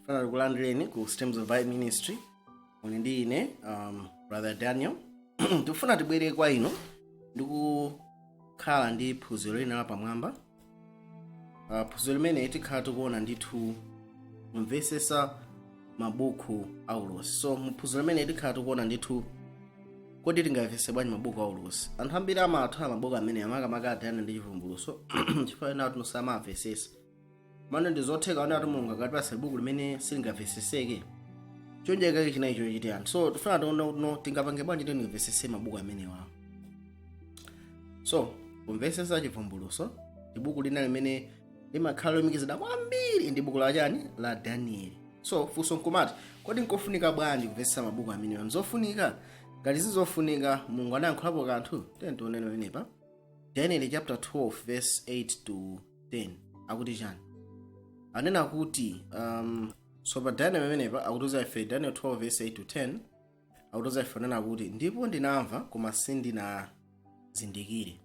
Funa tikulandireni ku Streams of Life Ministry. Muli ndi ine Brother Daniel. Tikufuna tibwere kwa inu ndikukhala ndi phunziro lina lapamwamba. Phunziro limene tikhala tikuona ndithu kumvesesa mabuku aulosi. So muphunziro limene tikhala tikuona ndithu, kodi tingamvese bwanji mabuku aulosi? Anthu ambiri amatha mabuku amene amakamaka a Daniel ndi Chivumbulutso chifukwa ena ati samamvesesa. Mano ndi zotheka ona ati Mulungu akatipasa buku limene silingamveseseke? Chonjekake chinayi chochitiyani? So tifuna tione kuti no, tingapange bwanji tingamvesese mabuku amenewa. So kumvesesa Chivumbulutso ndi buku lina limene limakhala lomikizidwa kwambiri ndi buku la chani? La Danieli. So funso nkumati, kodi nkofunika bwanji kumvesesa mabuku amenewa? Nzofunika? Ngati sizofunika, Mulungu anayankhulapo kanthu? Tiyeni tionene pamenepa. Daniel chapter 12 verse 8 to 10 akuti chani? Anena kuti so pa Daniel pamenepa akutiuza ife, Daniel 12 verse 8 to 10 akutiuza ife, anena kuti, "Ndipo ndinamva koma sindinazindikire.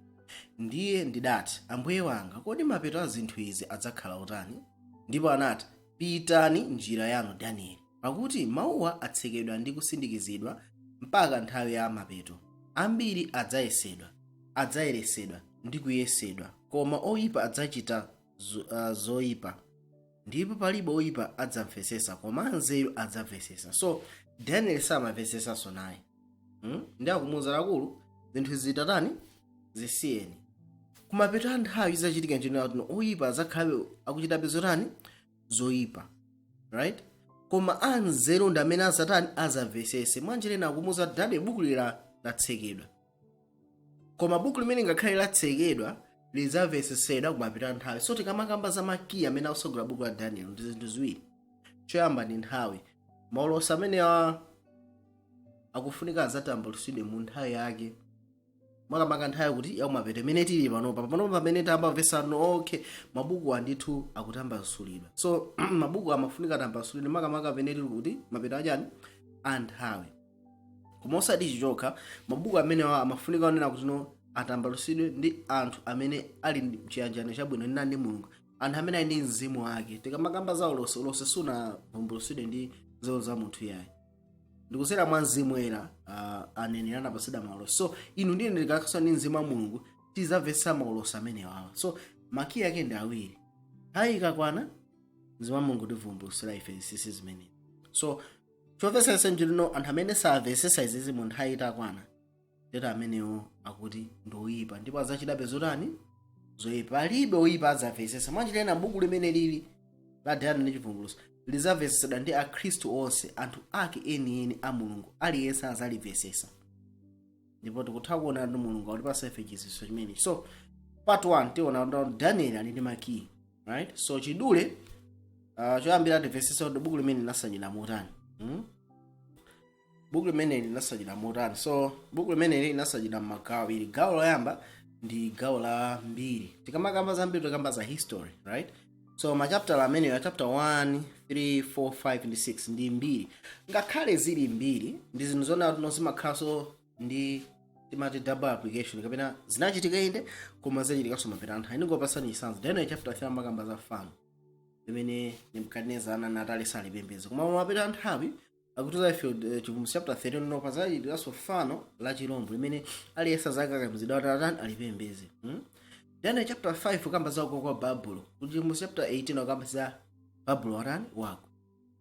Ndiye ndidati, 'Ambuye wanga, kodi mapeto a zinthu izi adzakhala otani?' Ndipo anati, 'Pitani njira yanu, Danieli, pakuti mawuwa atsekedwa ndi kusindikizidwa mpaka nthawi ya mapeto. Ambiri adzayesedwa, adzayeresedwa ndi kuyesedwa, koma oyipa adzachita zoyipa, ndipo palibe oyipa adzamvesesa, koma anzeru adzamvesesa.'" So Daniel samamvesesanso naye, Ndi akumuwuza akulu, zinthu zitatani? Zisiyeni. Kumapeto a nthawi zachitika nchino kuti oyipa adzakhalabe akuchitabe zotani? Zoyipa, right? Koma anzeru ndi amene azatani? Azamvesese. Mwanjira ina akumuwuza Daniel, buku lila latsekedwa, koma buku limene ngakhale latsekedwa lidzamvesesedwa kumapeto a nthawi. So tikamakamba za makiyi amene akutsogolera buku la Daniel, ndi zinthu ziwiri. Choyamba ndi nthawi. Maulosi amenewa akufunika adzatambulitsidwe mu nthawi yake, makamaka nthawi kuti yakumapeto imene tili panopa. Panopa pamene tamba vesano, okay, mabuku andithu akutambasulidwa. So mabuku amafunika atambasulidwe makamaka pamene tili kuti mapeto achani? A nthawi. Koma osati chichokha, mabuku amenewa amafunika onena kuti no, atambalusidwe ndi anthu amene ali ndi chiyanjano chabwino ndi Mulungu, anthu amene ali ndi mzimu wake. Tikamakamba za ulosi, ulosi sunavumbulutsidwe ndi nzeru za munthu yayi, ndikudzera mwa Mzimu Woyera. Aneneri anapatsidwa maulosi. So inu ndine tikakhala ndi mzimu wa Mulungu tizamvetsa maulosi amenewawa. So makiyi ake ndi awiri. Nthawi ikakwana, mzimu wa Mulungu tivumbulutsira ife zinsinsi zimenezi. So chomvetsetsa nchitino, anthu amene samvetsetsa izizi mu nthawi itakwana, ndeti amenewo akuti ndi oyipa ndipo adzachitabe zotani? Zoyipa. Palibe oyipa adzamvetsetsa. Mwanjira ina, buku limene lili la Daniel ndi Chivumbulutso lidzamvetsetsedwa ndi Akhristu onse, anthu ake enieni a Mulungu. Aliyense adzalimvetsetsa, ndipo tikutha kuona ndi Mulungu akutipasa ife chidziwitso chimenechi. So part 1 tiona kuti Daniel ali ndi makiyi, right? So chidule, choyambira timvetsetse kuti buku limene linasanyira motani, Buku limene linasanyira motani? So buku limene linasanyira m'magawo awiri. Gawo loyamba ndi gawo la mbiri. Tikamakamba za mbiri, tikamba za history, right? So machapter ameneyo, chapter 1, 3, 4, 5 ndi 6 ndi mbiri. Ngakhale zili mbiri, ndi zinthu zona kuti zimakhalanso ndi timati double application, kapena zinachitika inde, koma zachitikanso mapeto anthu. Ndingopasani chitsanzo. Daniel chapter 3 amakamba za fano limene Nebukadinezar anati salipembedza, koma mapeto a nthawi akutiza ife, Chivumbulutso chapter 13, no, pazachitikanso fano la chirombo limene aliyense azakakamizidwa kuti atani? Alipembedze, Daniel chapter 5 ukamba za kugwa kwa Babulo. Chivumbulutso chapter 18 ukamba za Babulo atani? Wagwa.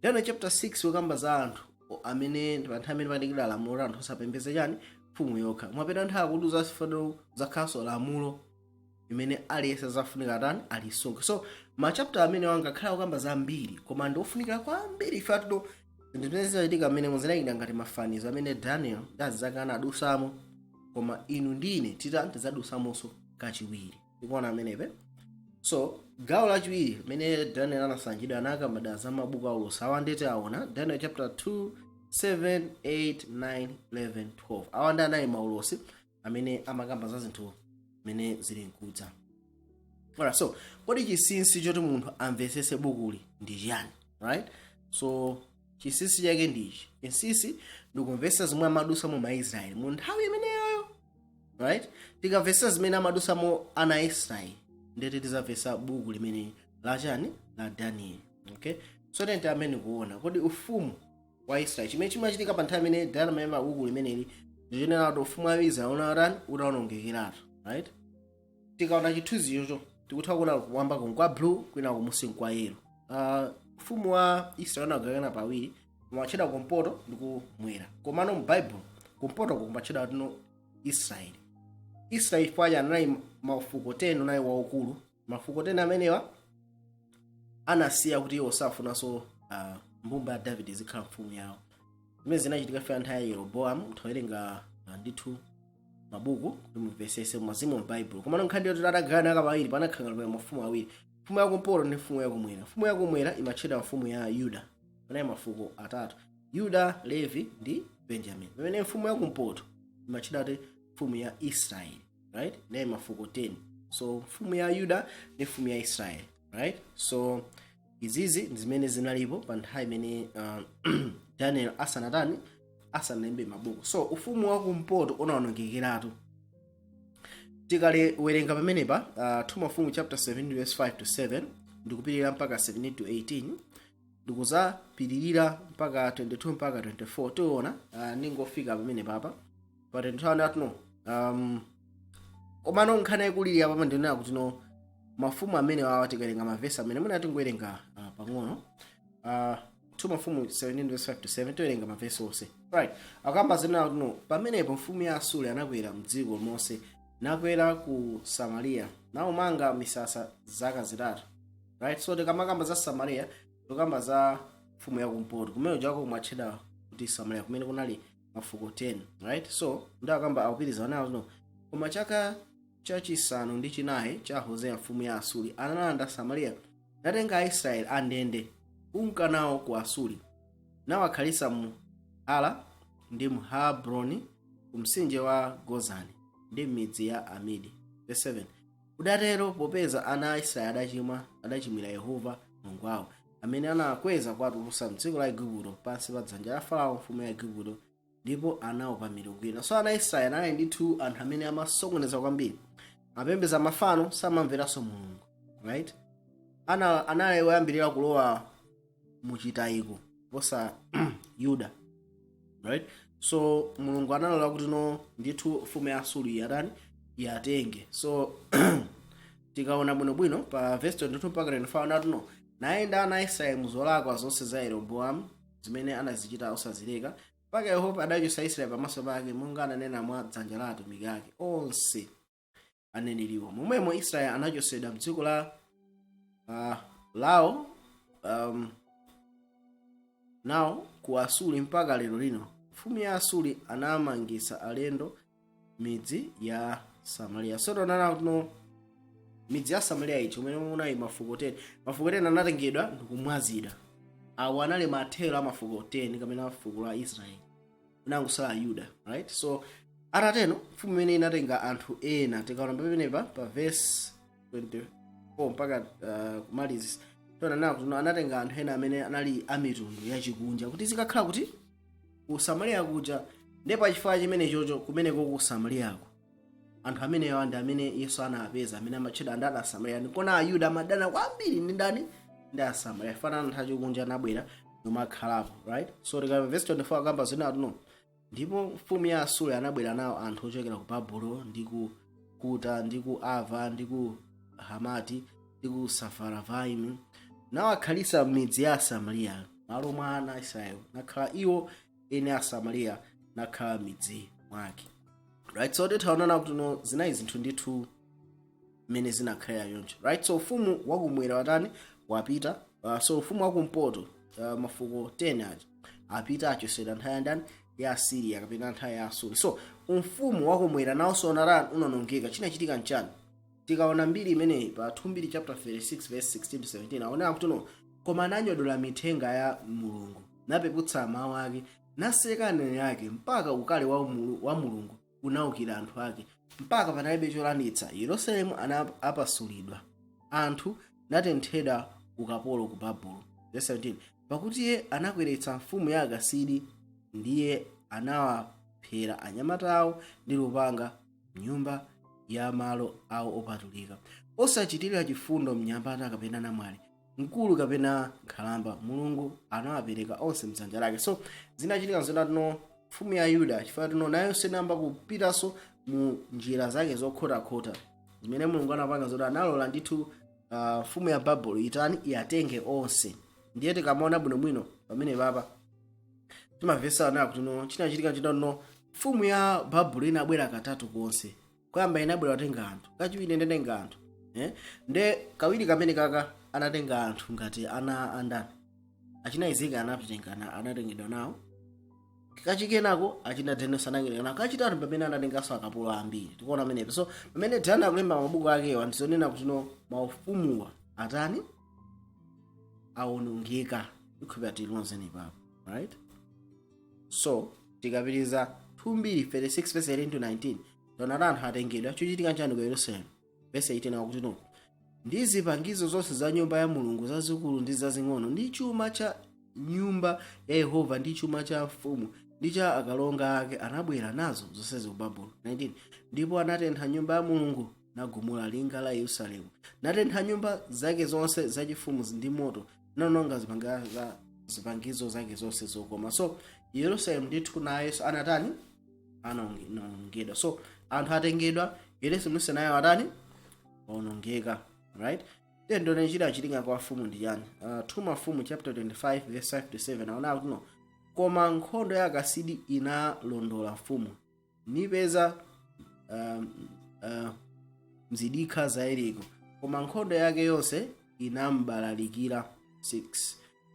Daniel chapter 6 ukamba za anthu amene pa nthawi amene padikira lamulo la anthu osapembedza chani? Mfumu yokha. Mwapita nthawi akuti zafaniro zakhalanso lamulo imene aliyense azafunika atani? Alisunge. So machapter amene wangakhala kukamba zambiri, koma ndi ofunikira kwambiri. Ife atuto zinthu zimene zinachitika amene muzinayikira ngati mafanizo amene Daniel ndi anzake anadusamo, koma inu ndine tita tidzadusamonso kachiwiri. Tikuona amenepe. So gawo lachiwiri limene Daniel anasanjidwa, anakamba za mabuku aulosi. Awa nditi aona Daniel chapter 2, 7, 8, 9, 11, 12. Awa ndi anayi maulosi amene amakamba za zinthu zimene zili mkudza. Alright, so kodi chinsinsi choti munthu amvetsetse bukuli ndi chiyani, right? So chinsinsi chake ndichi. Chinsinsi ndikumvetsa zomwe amadusamo Maisraeli mu nthawi imeneyoyo, right? Tikamvetsa zimene amadusamo ana a Israeli, ndeti tizamvetsa buku limene lachani? La Daniel, okay? So tente amene kuona kodi ufumu wa Israeli, chimene chimachitika pa nthawi imene Daniel amalemba buku limeneli, ndichenera kuti ufumu wa Israeli unatani? Utawonongekeratu, right? Tikaona chithunzicho, tikutha kuona kumwamba kwa blue, kwina kumusi kwa yellow. Ufumu wa Israeli unagawikana pawiri, kumatchedwa kumpoto ndi kumwera. Komano mu Bible kumpoto kumatchedwa tino Israeli. Israeli chifukwa anali mafuko 10, unali waukulu. Mafuko 10 amenewa anasiya kuti iwo safunanso mbumba ya David izikhala mfumu yawo. Zimene zinachitika fika nthawi ya Yeroboamu. Muthawerenga ndithu mabuku kuti mumvesese mazimu mu Bible. Komano nkhani yoti atagawana pawiri, panakhala mafumu awiri, mfumu yakumpoto ndi mfumu yakumwera. Mfumu yakumwera imatchedwa mfumu ya Yuda. Panali mafuko atatu: Yuda, Levi ndi Benjamin. Pamene mfumu yakumpoto imatchedwa kuti mfumu ya Israeli, right? Naye mafuko 10. So mfumu ya Yuda ndi mfumu ya Israeli, right? So izizi ndi zimene zinalipo pa nthawi imene Daniel asanatani, asanalembe mabuku. So ufumu wakumpoto unawonongekeratu. Tikalewerenga pamenepa 2 Mafumu chapter 7 verse 5 to 7, ndikupitirira mpaka 17 to 18, ndikuzapitirira mpaka 22 mpaka 24, tiona ndingofika pamene papa pa 22 anatuno. Komano nkhani yayikuliri apa ndinena kuti no, mafumu amene wawa, tikawerenga mavesi amene mwina tingowerenga pang'ono, 2 Mafumu 17 verse 5 to 7, tiwerenga mavesi onse, right? Akamba zinena kuti no, pamenepo mfumu ya Asuri anakwera mdziko monse, nakwera ku Samariya, naumanga misasa zaka 3, right? So tikamakamba za Samariya, tikamba za mfumu yakumpoto kumene jako kumatchedwa kuti Samariya, kumene kunali mafuko 10, right? So ndakamba akupitiriza nawo no, koma chaka chachisanu ndi chinayi cha Hoseya, mfumu ya Asuri analanda Samariya, natenga Aisraeli andende kunka nawo ku Asuri, nawakhalisa mu Hala ndi mu Habroni, ku mtsinje wa Gozani ndi m'midzi ya Amidi. Verse 7: Kudatero, popeza ana a Israeli adachimwa, adachimwira Yehova Mulungu wawo, amene anawakweza kuwatulutsa mdziko la Igupto pansi pa dzanja la Farao mfumu ya Igupto, ndipo anaopa milungu ina. So ana Israeli anali ndithu anthu amene amasokoneza kwambiri, amapembedza mafano, samamveranso Mulungu, right? Anali woyambirira kulowa muchitayiko posa Yuda, right? So Mulungu analola kuti no, ndithu mfumu ya Asuri yatani? Yatenge. So tikaona bwinobwino pa verse 22 mpaka 25, anati no, nayenda ana Israeli muzolakwa zonse za Yeroboamu zimene anazichita osazileka, mpaka Yehova adachotsa Israeli pamaso pake, monga ananena mwa dzanja la atumiki ake onse aneneriwo. Momwemo Israeli anachotsedwa mdziko la lawo nawo ku Asuri mpaka lero lino. Mfumu ya Asuri anamangisa alendo midzi ya Samariya. So tionana kuno midzi ya Samariya ichi umene munali mafuko 10. Mafuko 10 anatengedwa ndikumwazidwa. Awo anali mathero a mafuko 10 kapena fuko la Israeli, unangosala Yuda, right? So atateno, mfumu imene inatenga anthu ena, tikaona pamenepa pa verse 24 mpaka kumaliza, tiona kuti anatenga anthu ena amene anali amitundu yachikunja kuti zikakhala kuti ku Samariya kuja. Ndipo pachifukwa chimene chocho, kumeneko ku Samariyako, anthu amenewa ndi amene Yesu anapeza, amene amatchedwa andani? Asamariya. Ndikona Ayuda amadana kwambiri ndi ndani? Ndi Asamariya. Fanana anthu achikunja anabwera nomakhalapo, right? So tikava verse 24, akamba zina atuno, ndipo mfumu ya Asuri anabwera nawo anthu ochokera ku Babulo ndi ku Kuta ndi ku Ava ndi ku Hamati ndi ku Safaravaimu, nawakhalisa m'midzi ya Asamariya malo mwa ana a Israeli, nakhala iwo ene Asamariya, nakhala m'midzi mwake, right? So tithaonana kuti no, zinayi zinthu ndithu mmene zinakhalira yoncho, right? So ufumu wakumwera watani? Wapita. So ufumu wakumpoto, mafuko 10 aja apita, achosera nthawi ya ndani? Ya Asiriya kapena nthawi ya Asuri. So umfumu wakumwera nawonso unatani? Unanongeka. Chinachitika nchani? Tikaona mbiri imeneyi pa 2 chapter 36 verse 16 to 17, aonera kuti no, koma ananyodola mithenga ya Mulungu, napeputsa mawu ake, naseka aneneri ake, mpaka ukali wa Mulungu unawukira anthu ake, mpaka panalibe cholanditsa. Yerusalemu apasulidwa, anthu natenthedwa ukapolo ku Babulo. Verse 17: Pakuti iye anakweretsa mfumu ya Akasidi, ndiye anawaphera anyamata awo ndi lupanga mnyumba ya malo awo opatulika, osachitira chifundo mnyamata kapena namwali. Mkulu kapena nkhalamba, Mulungu anawapereka onse mdzanja lake. So zinachitika zonatino, mfumu ya Yuda, chifukwa tino nayonso inayamba kupitanso mu njira zake zokhotakhota zimene Mulungu anapanga, zoti analola ndithu mfumu ya Babulo itani? Iyatenge onse. Ndiye tikamaona bwinobwino pamene papa, timamvesana nayo kuti no, chinachitika chitano, mfumu ya Babulo inabwera katatu konse. Koyamba inabwera kutenga anthu, kachiwiri inatenga anthu, eh? Nde kawiri kamene kaka anatenga anthu ngati ana andani? Achina Ezekiel anatenga, anatengedwa nawo. Kachikenako achina Daniel anatengedwa nawo. Kachitatu pamene anatenganso akapolo ambiri. Tikuona pamenepo. So pamene Daniel akulemba mabuku akewa, ndizonena kuti no, maufumuwa atani? Awonongeka. Ikhupira tilonzeni papo, right? So tikapitiriza 2 36 verse 18 to 19, taona anthu atengedwa. Chochitika nchani ku Yerusalemu? Verse 18 akuti no, ndi zipangizo zonse za nyumba ya Mulungu, zazikulu ndi zazing'ono, ndi chuma cha nyumba ya Yehova, ndi chuma cha mfumu ndi cha akalonga ake, anabwera nazo zonsezi ku Babulo. 19 Ndipo anatentha nyumba ya Mulungu, nagumula linga la Yerusalemu, natentha nyumba zake zonse zachifumu ndi moto, nanonga zipangizo zake zonse zokoma. So Yerusalemu ndithu nayenso anatani? Anaonongedwa. So anthu atengedwa, Yerusalemu nayo atani? Waonongeka, right? Then ndone chidachitika kwa mfumu ndi chani? 2 Mafumu chapter 25 verse 5 to 7 aona kuti no, koma nkhondo ya Akasidi inalondola mfumu, nipeza mzidikha za Yeriko, koma nkhondo yake yonse inambalalikira. 6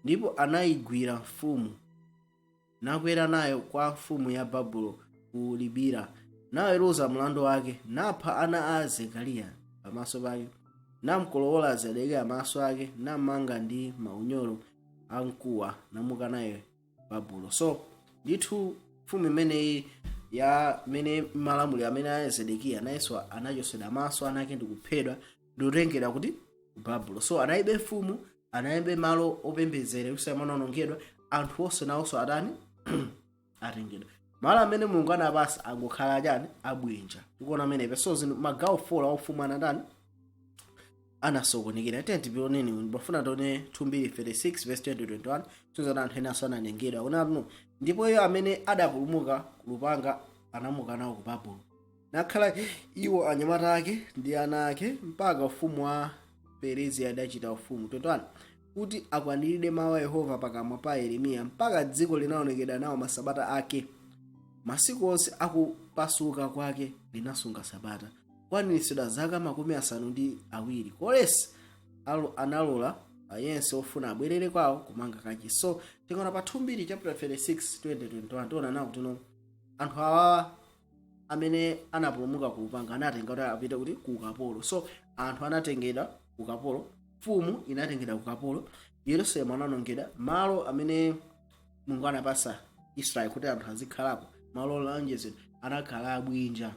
Ndipo anayigwira mfumu, nakwera nayo kwa mfumu ya Babulo ku Libira, naweruza mlandu wake, napha ana a Zekariya pamaso pake, namkolowola Zedekiya maso ake, namanga ndi maunyolo amkuwa, namuka naye Babulo. So ndithu mfumu imeneyi ya mene malamuliro amene a Zedekiya, nayenso anachosedwa maso anake ndikuphedwa, ndikutengedwa kuti? Ku Babulo. So analibe mfumu, analibe malo opembedzera, Yerusalemu anawonongedwa, anthu onse nawonso atani? Atengedwa. Malo amene Mulungu anapasa angokhala chani? Abwinja. Tikuona amenepe. So zinthu magawo 4 a ufumu anatani? Anasokonekera. Tiyeni tipioneni, ndimafuna tione 2 36 verse 20 21, tuzana anthu enanso ananyengedwa. Kunatuno, ndipo iwo amene adapulumuka ku lupanga anamuka nawo ku Babulo, nakhala iwo anyamata ake ndi ana ake, mpaka ufumu wa Perezi adachita ufumu. 21 Kuti akwaniridwe mawu a Yehova pakamwa pa Yeremiya, mpaka dziko linaonekedwa nawo masabata ake. Masiku onse akupasuka kwake linasunga sabata, kwaniritsidwa zaka 70. Koresi analola yense ofuna abwerere kwawo kumanga kachisi. So tikaona pa 2 chapter 36 2021, tiona nawo kuti no, anthu awawa amene anapulumuka ku lupanga anatenga kuti apite kuti? Ku ukapolo. So anthu anatengedwa ku ukapolo, mfumu inatengedwa ku ukapolo, Yerusalemu anawonongedwa, malo amene Mulungu anapasa Israeli kuti anthu azikhalako, malo olonjezedwa, anakhala abwinja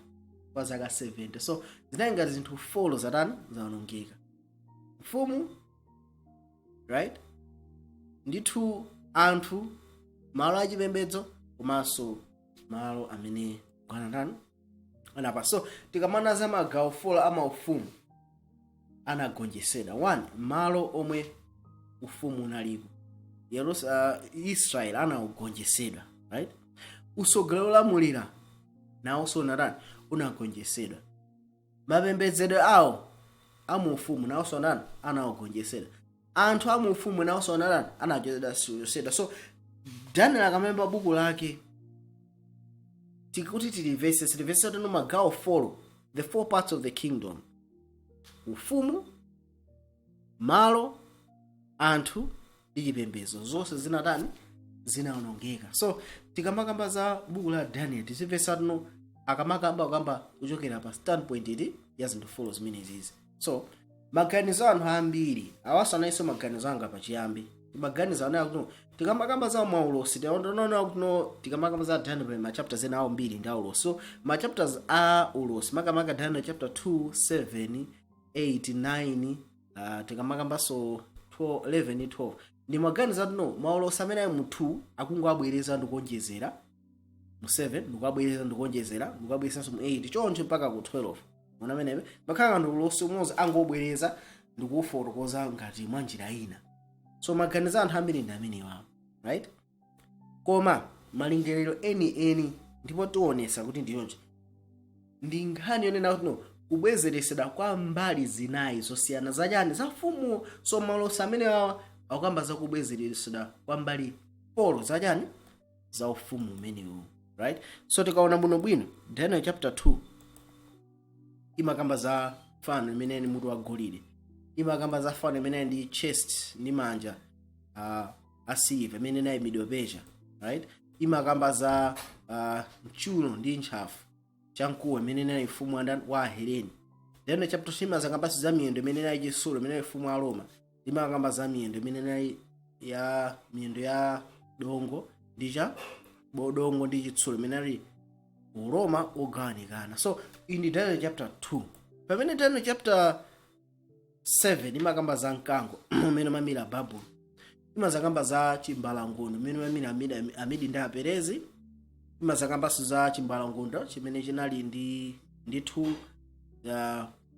kwa zaka 70. So zinali ngati zinthu 4 zatani? Zawonongeka. Mfumu, right, ndithu anthu, malo achipembedzo, komanso malo amene anatani? Anapa. So tikamana za magawo 4 amaufumu anagonjetsedwa, 1 malo omwe ufumu unalipo, Israel anaugonjetsedwa, right? Usogolero olamulira nawonso unatani? Unagonjetsedwa. Mapembedzedwe awo amuufumu nawonso anani? Anaugonjetsedwa. Anthu amuufumu nawonso anatani? Anagonjetsedwa. So Daniel akamemba buku lake, tikuti tilimvese, sitimvese tino magawo 4, the four parts of the kingdom: ufumu, malo, anthu ndi chipembedzo, zonse zinatani? Zinawonongeka. So tikamakamba za buku la Daniel, tizimvetsa tino akamakamba, kukamba kuchokera pa standpoint iti ya zinthu 4 zimenezizi. So maganizo anthu ambiri awasanayinso maganizo anga pachiyambi, timaganizo anayo kuti tikamakamba za maulosi, tinaona kuti no, tikamakamba za Daniel, ma chapters ena awo mbiri ndi aulosi. So ma chapters a ulosi, makamaka Daniel chapter 2, 7, 8, 9, tikamakambanso 12, 11, 12, ndi maganizo ati no, maulosi amene ali mu 2 akungowabwereza ndikuonjezera mu 7, ndikuwabwereza ndikuonjezera, ndikuwabwerezaso mu 8, choncho mpaka ku 12. Mona amenepe makhala kanthu ulosi umodzi angobwereza. Ndikuwufotokoza ngati mwa njira ina. So maganizo anthu ambiri ndi amenewa, right? Koma malingaliro eni eni, ndipo tionesa kuti ndiyonje, ndi nkhani yonena kuti no, kubwezeresedwa kwa mbali zinayi zosiyana zachani? Za mfumu. So maulosi amene awa akukamba za kubwezeresedwa kwa mbali 4 zachani? Za ufumu umenewu, right? So tikaona bwinobwino, Daniel chapter 2 imakamba za fano imene ni mutu wa golide, imakamba za fano imene ndi chest ndi manja a silver imene inayi Medo-Persia, right? Imakamba za mchuno ndi ntchafu chamkuwa imene inali mfumu andani? Wa Aheleni. Daniel chapter 2 imazakambanso za miyendo imene inali chitsulo, imene inali mfumu a Roma. Imakamba za miyendo imene inali ya miyendo ya dongo ndi cha bodongo ndi chitsulo, imene inali Uroma ogawanikana. So iyi ndi Daniel chapter 2. Pamene Daniel chapter 7 imakamba za mkango umene umamira Babulo, imazakamba za chimbalangondo umene umamira Amidi ndi Aperezi, imazakambanso za chimbalangondo chimene chinali ndi ndithu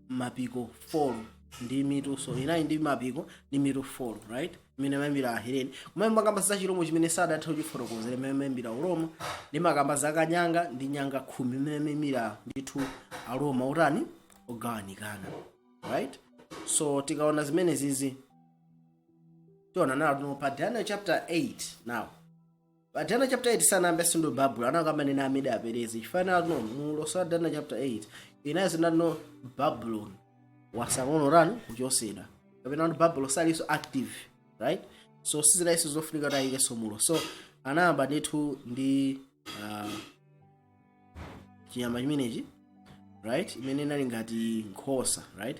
mapiko 4 ndi mitu. So inali ndi mapiko ndi mitu 4, right? Imene imayimira Aheleni. Kumene makamba za chilombo chimene sadatha kuchifotokozera, imene imayimira Uroma, ndi makamba za kanyanga ndi nyanga 10, imene imayimira ndithu Aroma utani? Ogawanikana, right? So tikaona zimene zizi, tiona nawo pa Daniel chapter 8. Now pa Daniel chapter 8 sanayambe sindo Babulo, anakamba nena Amedi Aperezi. Chifanira no mulosi wa Daniel chapter 8 inayo no Babylon wasang'ono rani kuchosedwa, kapena kuti Babylon salinso active, right? So sizinayinso zofunika kuti ayikenso mulo. So anayamba ndithu ndi chinyama chimenechi, right? Imene inali ngati nkhosa, right?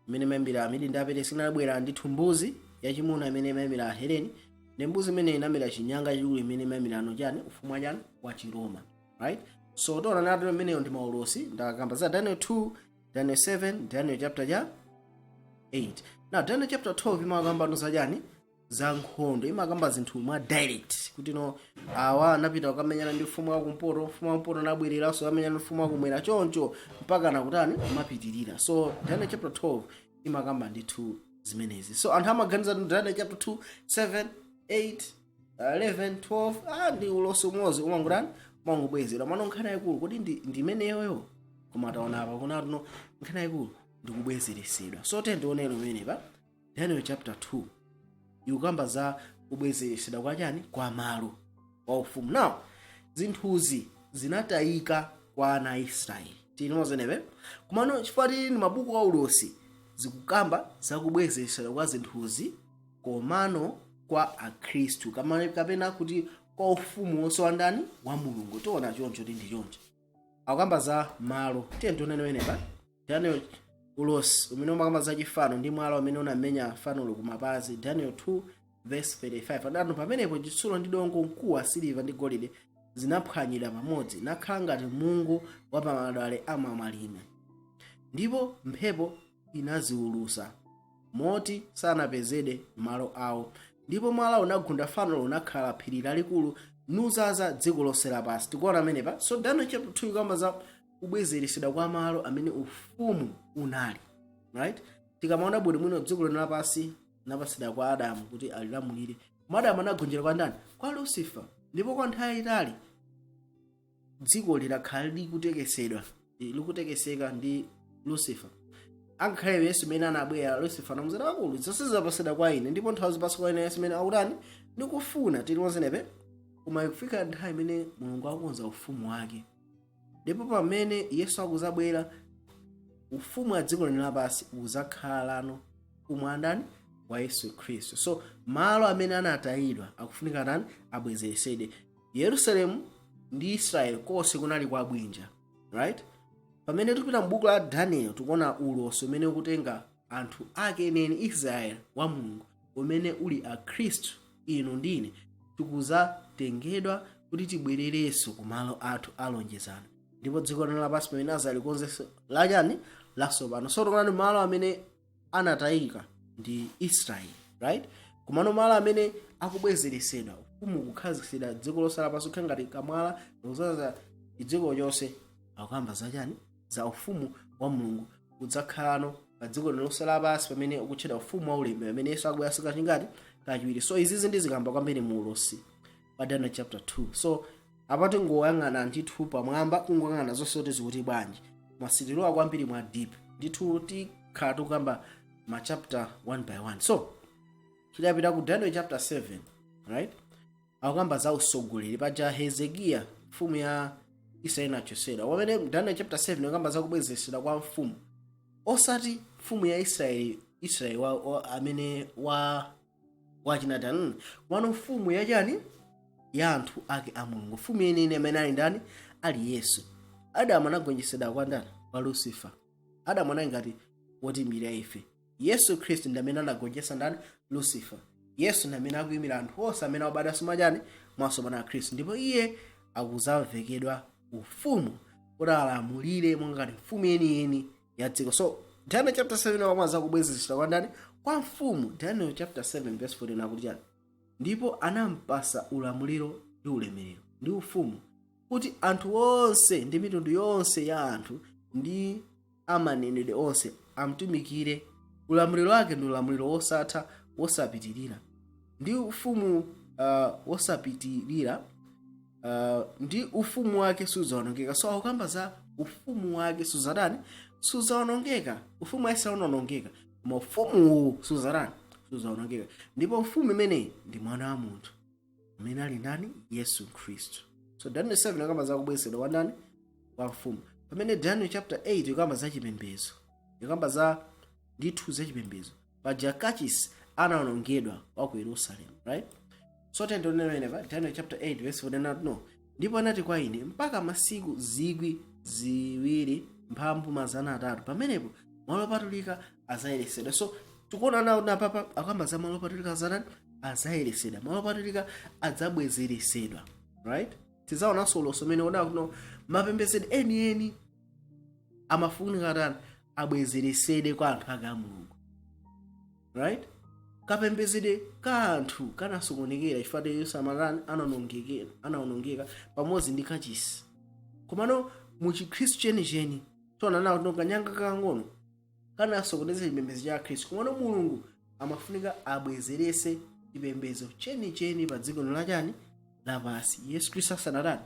Imene imayambira Amedi ndi Aperesi. Inabwera ndithu mbuzi yachimuna imene imayimira Aheleni, ndi mbuzi imene inamera chinyanga chachikulu imene imayimira ano chani? Ufumu wachani? Wa Chiroma, right? So tiona nato imeneyo ndi maulosi. Ndakamba za Daniel 2, Daniel 7, Daniel chapter cha 8. Now Daniel chapter 12 imakamba no zachani? Za nkhondo. Imakamba zinthu mwa direct kuti no, awa anapita kukamenyana ndi mfumu wakumpoto, mfumu wakumpoto anabwereranso kukamenyana ndi mfumu wakumwera, choncho mpaka nakutani? Kumapitirira. So Daniel chapter 12 imakamba ndithu zimenezi. So anthu amaganiza kuti Daniel chapter 2, 7, 8, 11, 12 ndi ulosi umodzi umangotani? Umangobwezera. Mano nkhani yayikulu kuti ndi imeneyoyo, koma taona apa kunatu no, nkhani yayikulu ndikubwezeresedwa. So tionero imenepa Daniel chapter 2 ikukamba za kubwezeresedwa kwa chani? Kwa malo wa ufumu. Now zinthuzi zinatayika kwa ana a Israeli, tili mozenepe. Komano chifukwa tili ndi mabuku a ulosi, zikukamba zakubwezeresedwa kwa zinthuzi, komano kwa Akhristu, kapena kuti kwa ufumu wonse wa ndani? Wa Mulungu. Tiona choncho ti ndi choncho akukamba za malo. Tiye tionene wenepa Daniel ulosi umene umakamba za chifano ndi mwala umene unamenya fanolo kumapazi. Daniel 2 verse 35 adati, "Pamenepo chitsulo ndi dongo, mkuwa, siliva ndi golide zinaphwanyidwa pamodzi, nakhala ngati mungu wa pamadwale amwamalime, ndipo mphepo inaziwulusa moti sanapezede malo awo. Ndipo mwala unagunda fanolo, unakhala phiri lalikulu, nuzaza dziko lonse lapansi." Tikuona amenepa. So Daniel chapter 2 ikamba za kubwezeresedwa kwa malo amene ufumu unali, right? Tikamaona bwinobwino, dziko lino lapansi linapasidwa kwa Adamu kuti alilamulire, koma Adamu anagonjera kwa ndani? Kwa Lucifer. Ndipo kwa nthawi yayitali dziko lidakhala likutekesedwa, likutekeseka ndi Lucifer. Angakhale Yesu imene anabwera, Lucifer anamuzera, "Akulu, zonse zapasidwa kwa ine, ndipo nthawi zipasa kwa ine." Yesu imene akutani? Ndikufuna tili koma ikufika nthawi imene Mulungu akukonza ufumu wake, ndipo pamene Yesu akuzabwera, ufumu wa dziko lino lapansi uzakhalano ufumu wa ndani? Wa Yesu Khristu. So malo amene anatayidwa akufunika tani? Abwezeresedwe. Yerusalemu ndi Israeli konse kunali kwa bwinja, right? Pamene tikupita m'buku la Daniel, tikuona ulosi umene ukutenga anthu ake enieni, Israeli wa Mulungu, umene uli Akhristu, inu ndine, tikuzatengedwa kuti tibwererenso ku malo athu alonjezano, ndipo dziko lino lapansi pamene azalikonzenso lachani? Lasopano. So tikuona malo amene anatayika ndi Israeli, right? Komano malo amene akubwezeresedwa, ufumu kukhazikitsidwa dziko lonse lapansi, kukhala ngati kamwala ndikuzaza dziko lonse, akukamba zachani? Za ufumu wa Mulungu udzakhalano pa dziko lonse lapansi, pamene ukutchedwa ufumu wa ulemu, pamene Yesu akubweranso kachingati? Kachiwiri. So izizi ndizikamba kwambiri mu ulosi pa Daniel chapter 2. So apa tingoyang'ana ndithu pamwamba, kungoyang'ana zonse kuti zikuti bwanji. Mwasitilowa kwambiri mwa deep ndithu, tikhala tikukamba ma chapter one by one. So tidapita ku Daniel chapter 7, right? Akukamba za usogoleri. Paja Hezekiya, mfumu ya Israeli, nachosera. Pamene Daniel chapter 7 akukamba za kubwezesedwa kwa mfumu, osati mfumu ya Israeli, Israeli wa amene wa wachinatani wano, mfumu yachani? Ya anthu ake a Mulungu. Mfumu yeniyeni amene ali ndani? Ali Yesu. Adamu anagonjetsedwa kwa ndani? Kwa Lucifer. Adamu anali ngati wotimirira ife. Yesu Khristu ndi amene anagonjetsa ndani? Lucifer. Yesu ndi amene akuyimira anthu onse amene akubadwanso mwachani? Mwatsopano a Khristu. Ndipo iye akuzamvekedwa ufumu kuti alamulire monga ngati mfumu yeniyeni ya dziko. So Daniel chapter 7 akamwa zakubwezeredwa kwa ndani? Kwa mfumu. Daniel chapter 7 verse 14 akuti chani? Ndipo anampasa ulamuliro ndi ulemerero ndi ufumu, kuti anthu onse ndi mitundu yonse ya anthu ndi amanenedwe onse amtumikire. Ulamuliro wake ndi ulamuliro wosatha wosapitirira, ndi ufumu wosapitirira, ndi ufumu wake sudzawonongeka. So akukamba za ufumu wake sudzatani? Sudzawonongeka. Ufumu wa Israeli unawonongeka, koma ufumu uwu sudzatani? Sudzawonongeka. Ndipo mfumu imeneyi ndi Mwana wa Munthu amene ali ndani? Yesu Khristu. So Daniel 7 akamba za kubwezedwa kwa ndani? Kwa mfumu. Pamene Daniel chapter 8 ikamba za chipembedzo, ikamba za ndithu za chipembedzo. Paja kachisi anawonongedwa wa ku Yerusalemu, right? So tendionenepa Daniel chapter 8 verse 49, no, ndipo anati kwa ine, mpaka masiku 2300, pamenepo malo opatulika azayeresedwa. So tikuona nawo napapa akamba za malo opatulika azatani? Azayeresedwa. Malo opatulika adzabwezeresedwa, right? Tizaonanso ulosi umene uda kuno mapembedzedwe enieni amafunika tani? Abwezeresedwe kwa anthu ake a Mulungu, right? Kapembedzedwe ka anthu kanasokonekera chifukwa Yesu amatani? Anawonongeka pamodzi ndi kachisi. Komano mu Chikhristu chenicheni tiona nawo tino kanyanga kakang'ono kanasokoneza chipembedzo cha Khristu. Komano Mulungu amafunika abwezerese chipembedzo chenicheni pa dziko lino lachani? Lapansi, Yesu Khristu asanatani?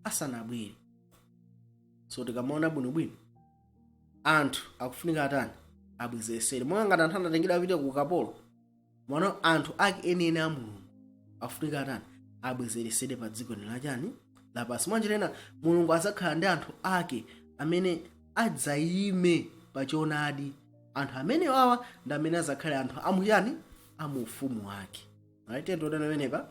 Asanabwere. So tikamaona bwinobwino, anthu akufunika atani? Abwezeresere. Monga ngati anthu anatengedwa apita ku ukapolo, mano anthu ake enieni a Mulungu akufunika atani? Abwezeresere pa dziko lino lachani? Lapansi. Mwanjira ina, Mulungu adzakhala ndi anthu ake amene adzayime pa choonadi. Anthu amene awa ndi amene adzakhale anthu amuyani? Amu ufumu wake, right? Tiona pamenepa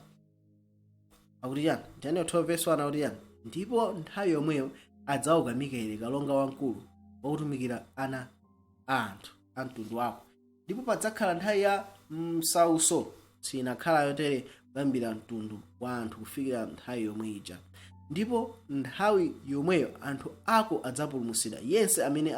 akuti chani? Daniel 12 verse 1 akuti chani? Ndipo nthawi yomweyo adzauka Mikaeli, kalonga wamkulu, wakutumikira ana a anthu a mtundu wako, ndipo padzakhala nthawi ya msauso sinakhala yotere kuyambira mtundu wa anthu kufikira nthawi yomwe ija. Ndipo nthawi yomweyo anthu ako adzapulumutsidwa, yense amene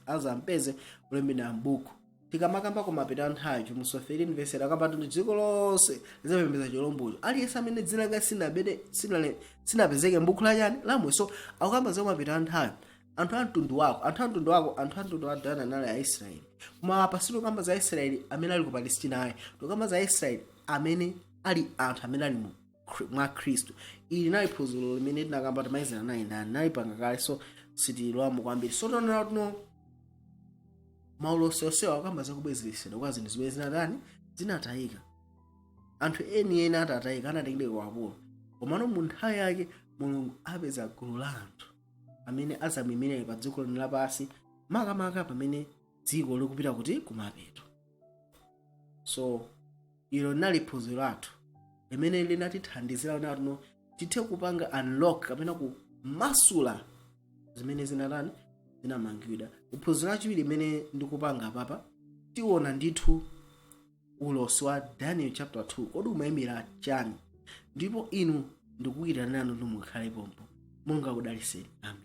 azampeze kulembedwa m'buku. Tikamakamba kumapeto a nthawi, Chivumbulutso 13 verse akamba kuti dziko lonse lidzapembedza chilombocho, aliyense amene dzina lake sinapezeke m'buku la chani? Lamoyo. So akukamba za kumapeto a nthawi, anthu a mtundu wako, anthu a mtundu wako. Anthu a mtundu wa Dani anali Aisraeli, koma apa sitikukamba za Israeli amene ali ku Palestina ayi. Tikukamba za Israeli amene ali anthu amene ali mwa Khristu. Ili linali phunziro limene tinakamba timayizana naye ndani, nalipanga kale, so sitilowamo kwambiri. So tonera tuno maulosi onsewa akamba zakubwezeresedwa kwa zinthu zimene zinatani? Zinatayika. Anthu enieni atatayika, anatengedwa ku ukapolo, komano mu nthawi yake Mulungu apeza gulu la anthu amene azamuyimire pa dziko lino lapansi, makamaka pamene dziko likupita kuti? Kumapeto. So ilo linali phunziro lathu limene linatithandizira natuno tithe kupanga unlock kapena kumasula zimene zinatani? Zinamangidwa. Phunziro lachiwiri limene ndikupanga papa, tiona ndithu ulosi wa Daniel chapter 2, kodi umayimira chani? Ndipo inu ndikuyitanirani ndi mukhale pompo. Mulungu akudaliseni. Amen.